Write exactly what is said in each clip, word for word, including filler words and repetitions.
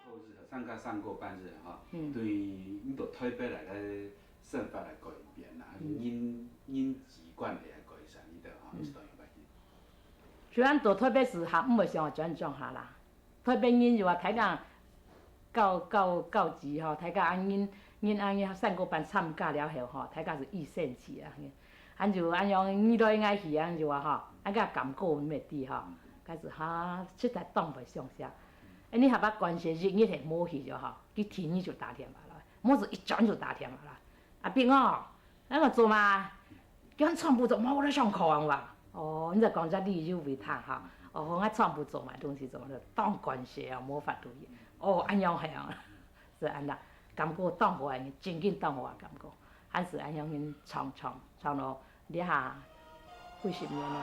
後日啊，參加三過半日哈，嗯。對你到台北來个生活來改變啦，嗯。人，人際關係來改善，你知道哈，嗯。係當然有關係。雖然到台北市哈，毋會想轉鄉下啦。台北人就話，大家交，交，交際吼，大家恁人，人恁樣三過半參加了後吼，大家係異生趣啊。 恁就恁樣，你來𠊎去，恁就話吼，恁个感覺毋會知吼，開始哈，實在當袂相惜。哎，你合作關係一日係無去就吼，佢第二日就打電話來，無係一轉就打電話來。阿炳哦，恁个做嘛，叫人全部做，無得上課啊哇。哦，你就講這理由為他哈。哦，𠊎全部做嘛，東西做嘛，當感謝啊，無法度。哦，恁樣係啊。 係恁樣，感覺當好个，真經當好个感覺。還係恁樣唱唱唱到這下幾十年了。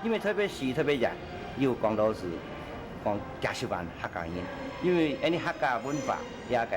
因為特別是特別人，有講到係講幾十萬客家人，因為恁呢客家文化也个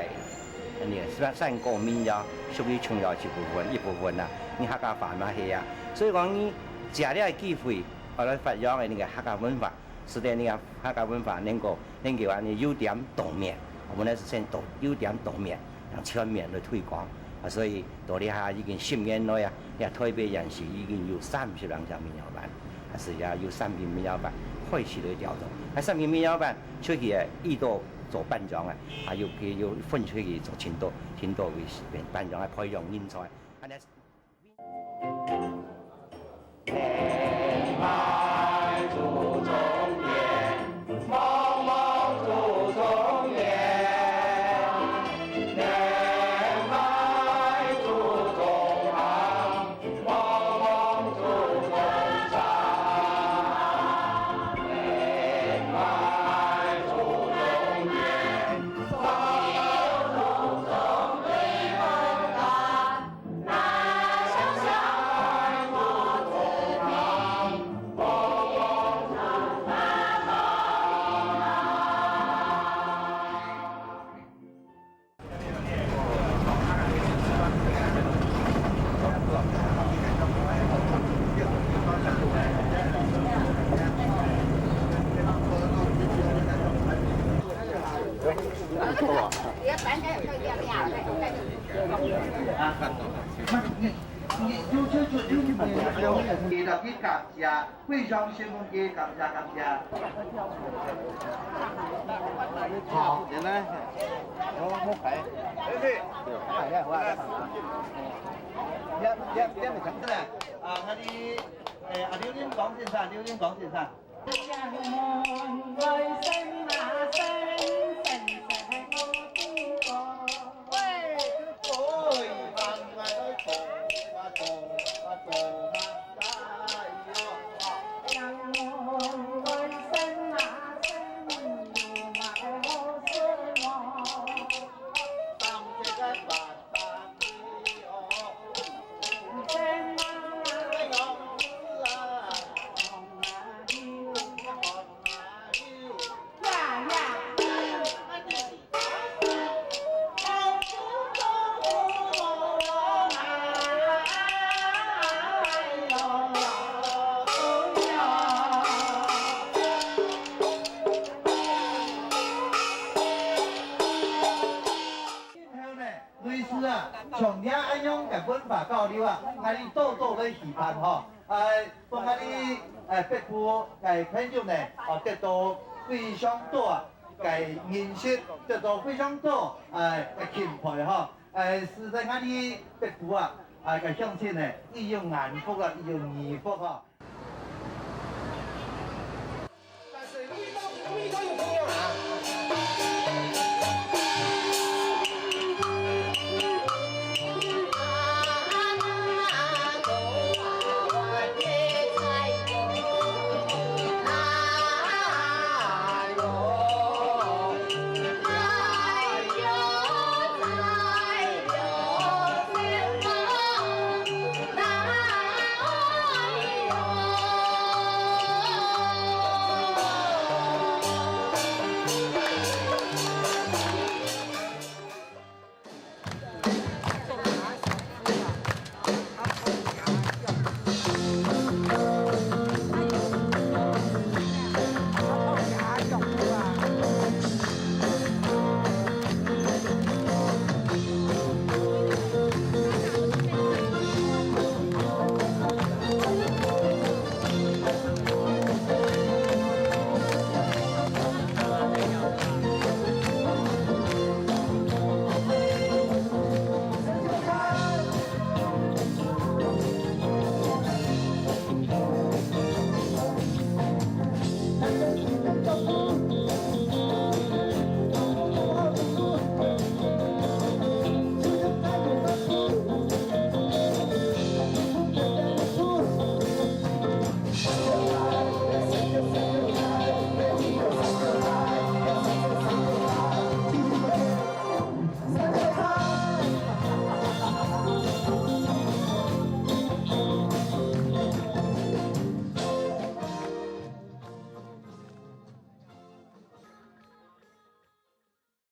恁呢算算國民呀，屬於重要一部分一部分啦。你客家話嘛係啊，所以講你借這個機會，我來發揚恁呢个客家文化，使得恁呢个客家文化能夠 能夠恁呢有點當面，我們呢係先到有點當面，用全面來推廣。啊，所以到這下已經十年來啊，這台北縣市已經有三十零隻民謠班，啊，係也有三間民謠班開始來調動。啊，三間民謠班出去啊，一到做班長啊，啊，又，又分出去做真多，真多位班長啊，培養人才。啊，那 非常感謝，非常感謝。好，現在，好，好，好，好，好。啊，𠊎兜，誒，啊，劉林光先生，劉林光先生。文化交流啊，𠊎兜多多來舉辦吼，呃，分𠊎兜，呃，北部个朋友呢，哦，得到非常多啊，个認識，得到非常多，呃，个敬佩吼，呃，使得𠊎兜北部啊，啊，个鄉親呢，一有眼福啊，一有耳福吼。